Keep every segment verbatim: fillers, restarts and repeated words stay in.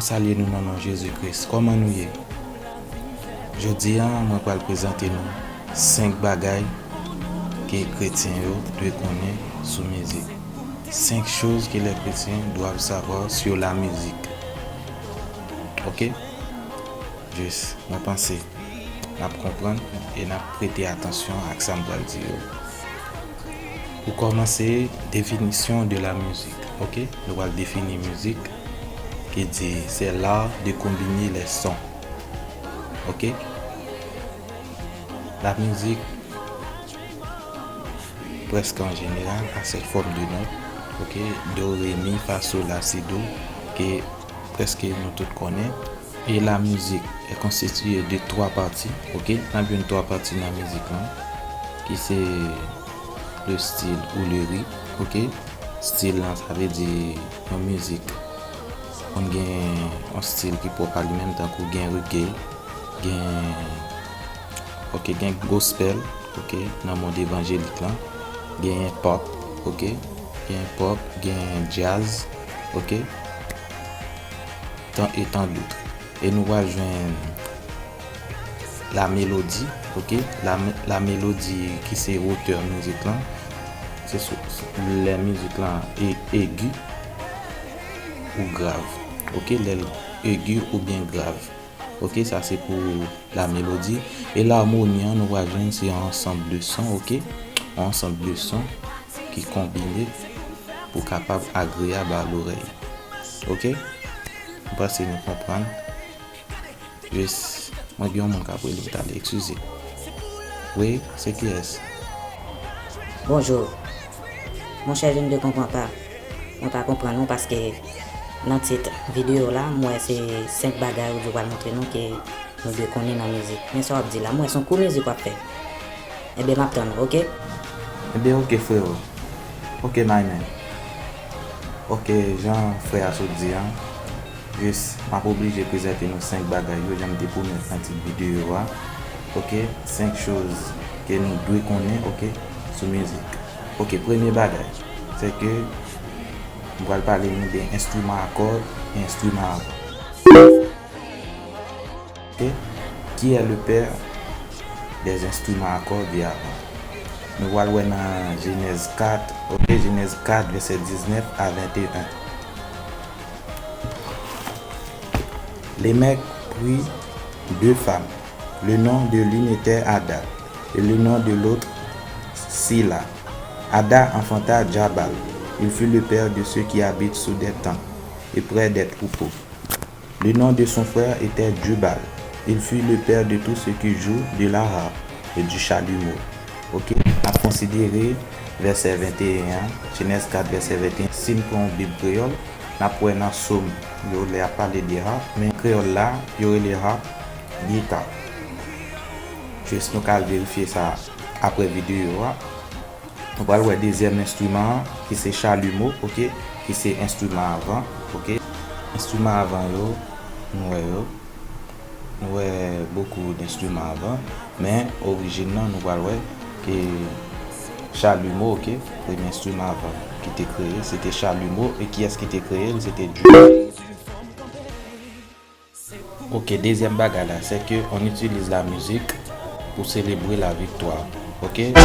Salye nou nan non Jezi Kris. Kòman nou ye? Jodi a, mwen pral prezante nou senk bagay ke kretyen yo dwe konnen sou mizik. Cinq choses que les chrétiens doivent savoir sur la musique. Ok? Jis, mwen panse n ap konprann e n ap prete atansyon ak sa m pral di yo. Pou kòmanse, définition de la musique. Ok? Nou pral defini mizik, ki di, c'est l'art de combiner les sons. Ok? La musique, presque en général, a ses formes de notes, ok, do, ré, mi, fa, sol, la, si, do, ke prèske nou tout konnen. Et la musique est constituée de trois parties, ok? N ap jwenn twa pati nan mizik lan, ki se le style ou le rythme, ok? Stil lan, sa vle di yon mizik konn gen yon stil ki pwòp a li menm, tankou gen reggae, gen, ok, gen gospel, ok, nan mond evanjelik lan, genyen pop, ok, genyen pop, genyen jazz, ok, tan, e tant d'autres. E nou pral jwenn la mélodie, ok, la, la mélodie ki se wotè mizik lan, se sou, lè mizik lan e egi ou grav, ok, lè l egi oubyen grav. Ok, sa se pou la mélodie. E larmoni an, nou pral jwenn se yon ansanm de son, ok? Yon ansanm de son ki konbine pou kapab agreyab a lorèy. Ok? M panse nou konprann. Jis, mwen gen yon moun k ap rele m talè, eskize. Wi, se kiyès? Bonjou. Monchè, je ne te comprends pas. Mwen pa konprann ou paske nan tit videyo la, m wè se senk bagay ou di w pral montre nou ke nou dwe konnen nan mizik. Men sa w ap di la, m wè se yon kou mizik w ap fè. Ebyen, m ap tann ou, ok? Ebyen, ok, frero. Ok, my man. Ok, jan frè a sot di an, jis, m ap oblije prezante nou senk bagay yo, jan m te pwomèt nan tit videyo a. Ok, cinq choses que nou dwe konnen, ok, sou mizik. Ok, premye bagay, se ke m pral pale nou de enstriman a kòd e enstriman a van. Ok? Qui est le père des instruments à cordes et à vent? Nou pral wè nan Jenèz kat, ok, Jenèz kat, vèsè diznèf a venteyen. Lémèk prit deux femmes. Le nom de l'une était Ada, et le nom de l'autre Sila. Ada enfanta Jabal. Il fut le père de ceux qui habitent sous des tentes et près des troupeaux. Le nom de son frère était Jubal. Il fut le père de tous ceux qui jouent de la harpe et du chalumeau. Ok, n ap konsidere vèsè venteyen an, Jenèz kat, vèsè venteyen. Si n pran yon Bib kreyòl, n ap wè nan Sòm yo, lè y ap pale de harp, men kreyòl la, yo rele harp gita. Jis nou ka al verifye sa apre videyo a. Nou pral wè dezyèm enstriman an, ki se chalumeau, ok, ki se enstriman a van, ok. Enstriman a van yo, nou wè yo. Nou wè bokou d enstriman a van, men orijin nan, nou pral wè ke chalumeau, ok, premye enstriman a van ki te kreye, se te chalumeau, e kiyès ki te kreye l? Se te Dye. Ok, dezyèm bagay la, c'est que on utilise la musique pour célébrer la victoire. Ok? Nou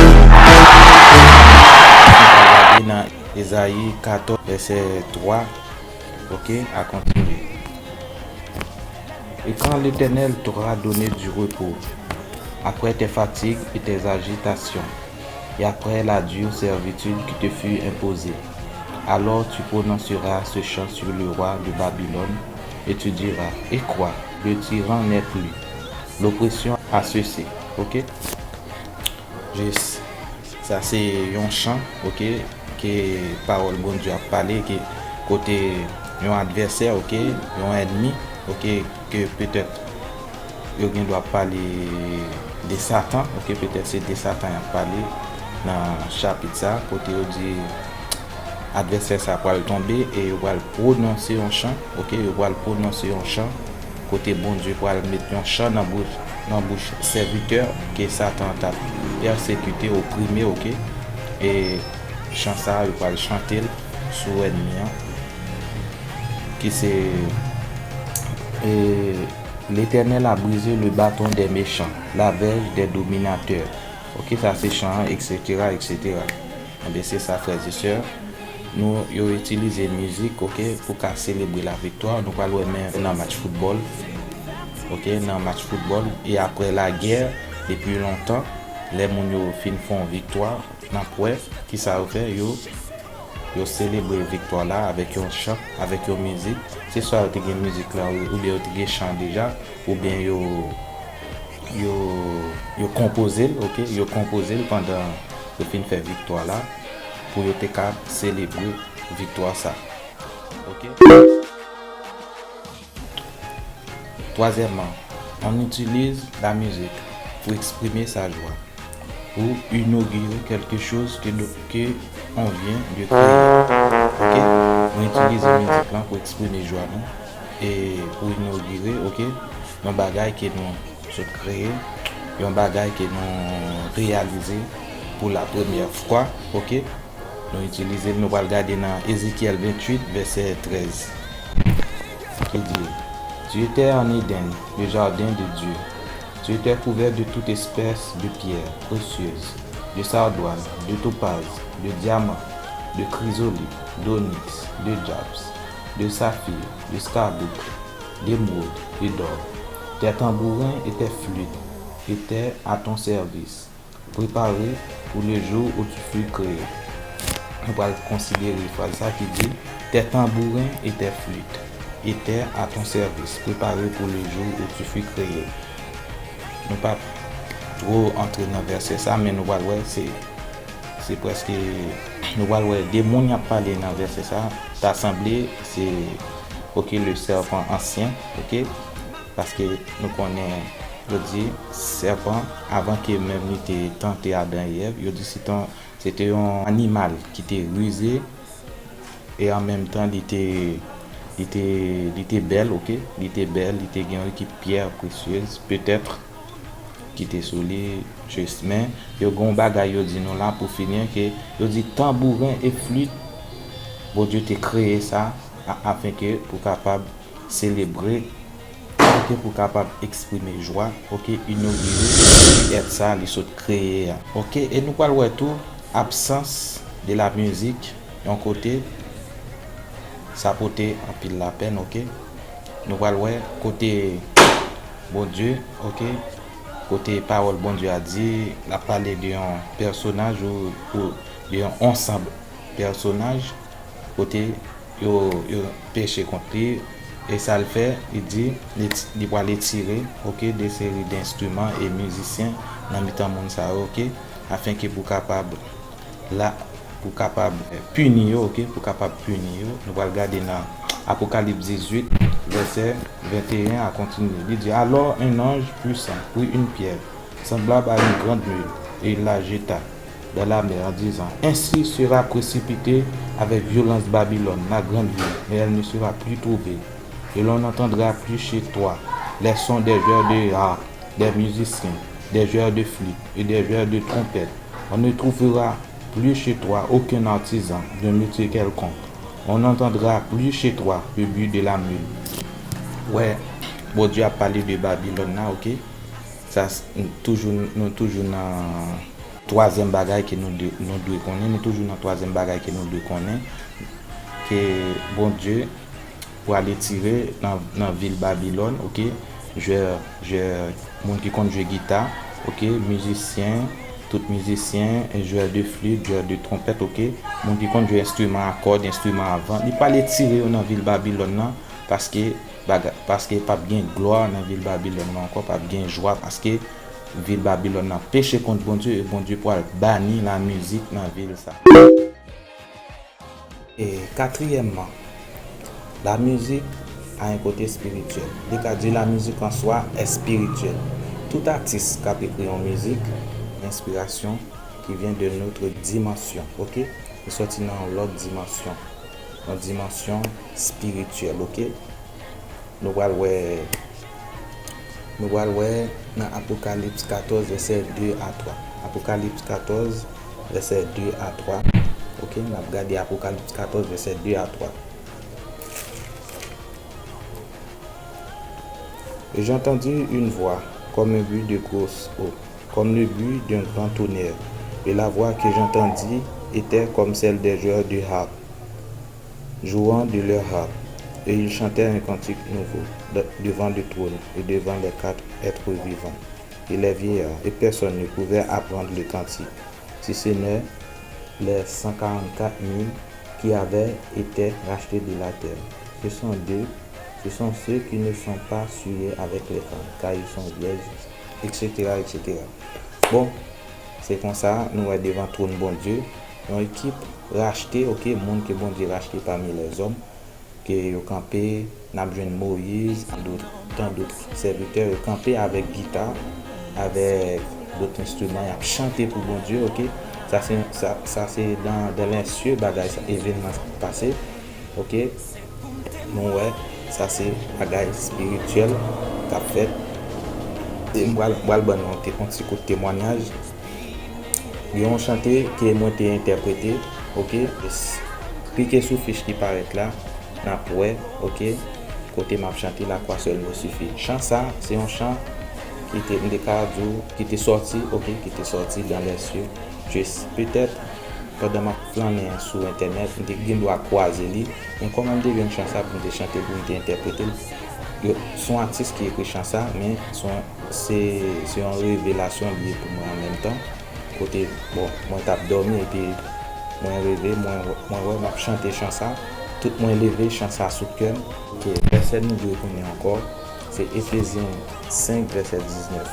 pral gade nan Ezayi katòz, vèsè twa. Ok, à continuer. Et quand l'Éternel t'aura donné du repos, après tes fatigues et tes agitations, et après la dure servitude qui te fut imposée, alors tu prononceras ce chant sur le roi de Babylone, et tu diras, et quoi, le tyran n'est plus, l'oppression a cessé. Ok? Jis, sa se yon chan, ok, ke pawòl Bondye ap pale, ke kote yon advèsè, ok, yon ènmi, ok, ke petèt yo gen dwa ap pale de Satan, ok, petèt se de Satan y ap pale nan chapit sa, kote yo di advèsè sa pral tonbe e yo pral pwononse yon chan, ok, yo pral pwononse yon chan kote Bondye pral met yon chan nan bouch, nan bouch sèvitè ke Satan t ap pèsekite, oprime, ok, e chan sa a, yo pral chante l sou ènmi an, ki se Et l'Éternel a brisé le bâton des méchants, la verge des dominateurs. Ok, sa se chan an, et cetera, et cetera. Enben, se sa, frè e sè. Nou, yo itilize mizik, ok, pou ka selebre laviktwa. Nou pral wè menm nan match foutbòl. Ok, nan match foutbòl. E apre lagè, depi lontan, lè moun yo fin fè yon viktwa, n ap wè, kisa yo fè? Yo, yo selebre viktwa la avèk yon chan, avèk yon mizik. Se swa yo te gen mizik la, oubyen yo te gen chan deja, oubyen yo, yo, yo konpoze l, ok? Yo konpoze l pandan yo fin fè viktwa la, pou yo te ka selebre viktwa sa. Ok? Twazyèmman, on itilize la mizik pou eksprime sa jwa, pou inogire quelque chose que, que on vient de créer. Ok? Nou itilize mizik lan pou eksprime jwa nou e pou inogire, ok, yon bagay ke nou sot kreye, yon bagay ke nou reyalize pou la premyè fwa, ok? Nou itilize l, nou pral gade nan Ezekyèl venntuit, vèsè trèz, ki di, Tu étais en Éden, le jardin de Dieu. Tu étais couvert de toute espèce de pierres précieuses, de sardoine, de topaze, de diamant, de chrysolithe, d'onyx, de jaspe, de saphir, de scardoue, d'émeraude et d'or. Tes tambourins et tes flûtes étaient à ton service, préparés pour le jour où tu fus créé. Nou pral konsidere fraz sa ki di, Tes tambourins et tes flûtes étaient à ton service, préparés pour le jour où tu fus créé. Nou p ap two antre nan vèsè sa, men nou pral wè se, se prèske, nou pral wè de moun y ap pale nan vèsè sa. Ta sanble se, ok, le serpent ancien, ok, paske nou konnen, yo di, sèpan, avan ke menm li te tante Adan e Èv, yo di se te, se te yon animal ki te rize, e an menm tan, li te, li te, li te bèl, ok? Li te bèl, li te gen yon ekip pyè presyez, petèt, ki te sou li, jis, men yo gen yon bagay yo di nou la pou fini an, ke yo di tanbouren e flit, Bondye te kreye sa a, afenke pou kapab selebre, ok, pou kapab eksprime jwa, ok, inogire èt sa li sot kreye a. Ok, e nou pral wè tou absans de la mizik, yon kote, sa pote anpil lapèn, ok. Nou pral wè kote Bondye, ok, kote pawòl Bondye a di, l ap pale de yon pèsonaj ou, ou de yon ansanm pèsonaj, kote yo, yo peche kont li, e sa l fè, li di, li, li pral etire, ok, de seri de enstriman e mizisyen nan mitan moun sa yo, ok, afenke pou kapab, la, pou kapab pini yo, ok, pou kapab pini yo. Nou pral gade nan Apokalips dizuit, vèsè venteyen a kontinye. Li di, Alors un ange puissant prit une pierre, semblable à une grande mule, et il la jeta dans la mer en disant, Ainsi sera précipitée avec violence Babylone, la grande ville, mais elle ne sera plus trouvée. Et l'on n'entendra plus chez toi les sons des joueurs de harpe, des musiciens, des joueurs de flûte et des joueurs de trompette. On ne trouvera plus chez toi aucun artisan d'un métier quelconque. On n'entendra plus chez toi le bruit de la mule. Wè, Bondye ap pale de Babilòn la, ok? Sa, toujou, nou toujou nan twazyèm bagay ke nou, nou dwe konnen. Nou toujou nan twazyèm bagay ke nou dwe konnen, ke Bondye pral etire nan, nan vil Babilòn, ok? Jwè, jwè, moun ki konn jwe gita, ok? Mizisyen, tout mizisyen, jwè de flit, jwè de twonpèt, ok? Moun ki konn jwe enstriman a kòd, enstriman a van, li pral etire yo nan vil Babilòn nan, paske, paske p ap gen glwa nan vil Babilòn nan ankò, p ap gen jwa, paske vil Babilòn nan peche kont Bondye, e Bondye pral bani lamizik nan vil sa. E katriyèmman, la mizik a yon kote espirityèl. Li ka di la mizik an swa espirityèl. Tout atis k ap ekri yon mizik, enspirasyon ki vyen de notre dimension, ok? Li sòti nan yon lòt dimansyon, yon dimansyon espirityèl, ok? Nou pral wè, nou pral wè nan Apokalips katòz, vèsè de a twa. Apokalips katòz, vèsè de a twa. Ok, n ap gade Apokalips katòz, vèsè de a twa. Et j'entendis une voix comme un bruit de grosses eaux, comme le bruit d'un grand tonnerre. Et la voix que j'entendis était comme celle des joueurs de harpe, jouant de leur harpe. Et ils chantèrent un cantique nouveau de- devant le trône et devant les quatre êtres vivants et les vieillards. Et personne ne pouvait apprendre le cantique, si ce n'est les cent quarante-quatre mille qui avaient été rachetés de la terre. Ce sont d'eux, ce sont ceux qui ne sont pas souillés avec les femmes, car ils sont vierges, et cetera, et cetera. Bon, se konsa, nou wè devan twòn Bondye, yon ekip rachte, ok, moun ke Bondye rachte pami lèzòm, ke yo kanpe, n ap jwenn Moyiz, tan dòt, tan dòt sèvitè, yo kanpe avèk gita, avèk dòt enstriman, y ap chante pou Bondye, ok? Sa se, sa, sa se dan, dan lè sye bagay sa, evènman sa pase, ok? Nou wè, sa se bagay espirityèl k ap fèt. E m pral, m pral ban nou te, yon ti kout temwanyaj. Gen yon chante ke mwen te entèprete, ok? Klike sou fich ki parèt la, n ap wè, ok? Kote m ap chante, La croix seule me suffit. Chan sa, se yon chan ki te, m te ka di w, ki te sòti, ok? Ki te sòti dan lè sye. Jis, petèt, pandan m ap flannen sou entènèt, m te gen dwa kwaze li. Men kòman m te jwenn chan sa pou m te chante l, pou m te entèprete l? Yo, se yon atis ki ekri chan sa, men se yon, se, se yon revelasyon li ye pou mwen an menm tan. Kote, bon, mwen t ap dòmi epi mwen reve, mwen, mwen wè m ap chante chan sa. Tout mwen leve chan sa sou kè m. Ok, vèsè nou dwe konnen ankò, se Efezyen senk, vèsè diznèf.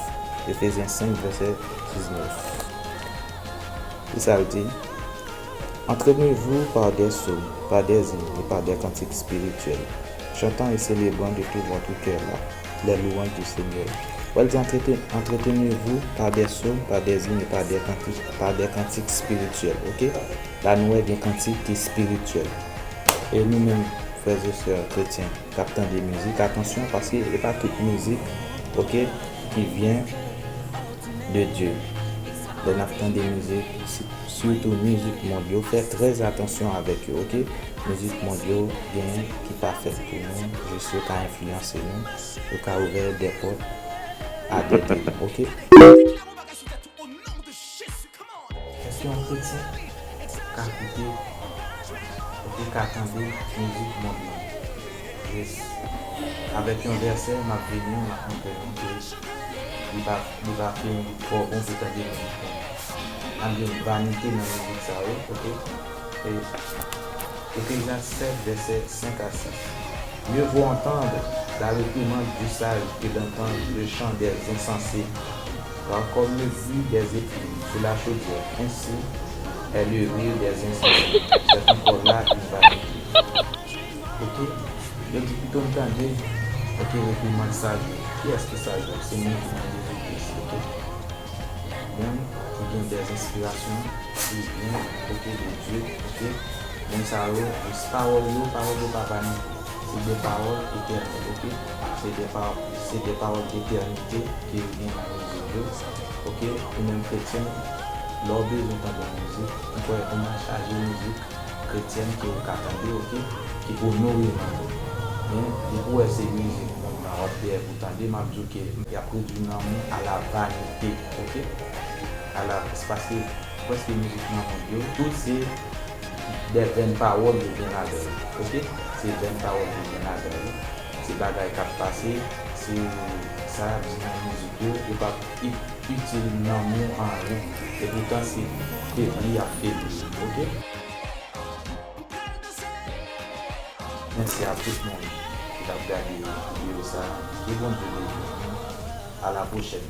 Efezyen senk, vèsè diznèf. Se sa l di. Entretenez-vous par des psaumes, par des hymnes et par des cantiques spirituels, chantant et célébrant de tout votre cœur la, les louanges du Seigneur. Wè l di entrete- entretenez-vous par des psaumes, par des hymnes et par des cantiques, par des cantiques spirituels. Ok? La nou wè gen kantik ki espirityèl. E nou menm, frè e sè kretyen, k ap tande mizik, atansyon, paske e pa tout mizik, ok, ki vyen de Dye. Lè n ap tande mizik, si- sitou mizik mond yo, fè trè atansyon avèk yo, ok? Mizik mond yo genyen ki pa fèt pou nou, jis yo ka enfliyanse nou, yo ka ouvè dè pòt a dè dye nou, ok? Èske yon kretyen ka koute, oubyen ka tande mizik mond lan? Yes. Avèk yon vèsè, m ap vini, m ap montre nou ke li pa, li pa fin twò bon pou tande mizik mond lan. N ap jwenn vanite nan mizik sa yo, ok? E Ecclésiaste sept, versets cinq à six. Mieux vaut entendre la réprimande du sage que d'entendre le chant des insensés. Car comme le bruit des épines sous la chaudière, ainsi est le rire des insensés. C'est encore là une vanité. Ok? Yo di pito m tande, ok, reprimand saj yo. Kiyès ki saj yo? Se moun ki nan Jezi Kris, ok? Moun ki gen dè enspirasyon ki vyen, ok, de Dye, ok? Moun sa yo, pawòl yo, pawòl yo pa vanite. Se de pawòl etènèl, ok? Se de pa- se de pawòl etènite ke yo gen nan mizik yo, ok? Ou menm kretyen, lè w bezwen tande mizik, ou kwè ou nan chaje mizik, kretyèn ke w ka tande, ok, ki onore non l. Men, depi w wè se mizik mond lan w ap dèyè pou tande, m ap di w ke y ap redui nanm ou a la vanite, ok? A la, se paske prèske mizik nan mond yo, tout se de vèn pawòl yo gen ladan yo, ok? Se vèn pawòl yo gen ladan yo. Se bagay k ap pase, se sa y ap di nan mizik yo, yo p ap i- itil nanm ou anyen. Epoutan se febli y ap febli, ok? Mèsi a tout moun ki t ap gade videyo sa a. Ke Bondye beni nou. A la pwochèn.